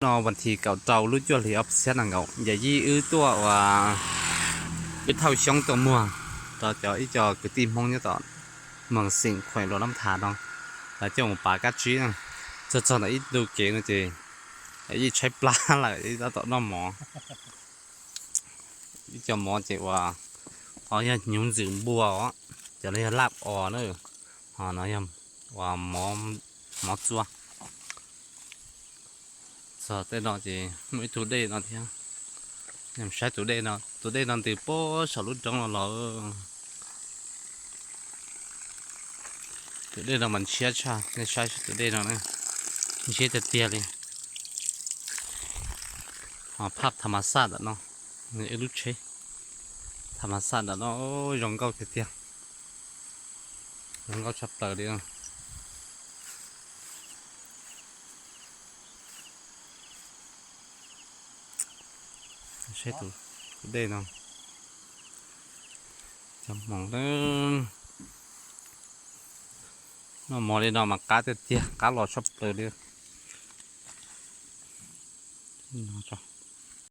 No vas thiv kaum rau lub cuaj hlis ob txhiab nees nkaum, yam yij wb tuaj ua, wb thauj xyoob tuaj muag rau cov ib co kwv tij Hmoob nyob tom Moos Xeem Khueem Luam Nab Thav no, lawv coj mus pav kab tsib na. Txog txog ntawm ib ntu kev no ces yij tshaib plab lawm, ib tab tom noj mov. Ib co mov ces ua, ho yog hnyuv ntxwm npua os, cov no yog laj os na, ho no yog ua mov txua. Txog tej no ces muaj ib tug dej no thiab, saib tus dej no, tus dej no ntws puag saum lub roob no los. Tus dej no mas ntshiab tshaj, nej saib tus dej no, ntshiab tiag tiag li. Ho phaj tha ma xaj ntawm no, ib lub tsheb tha ma xaj ntawm no zoo nkauj tiag tiag, zoo nkauj tshaj plaws li. Saib tus dej no, cov hmoov, noj mov li no mas qab tiag tiag, qab los tshaj plaws li.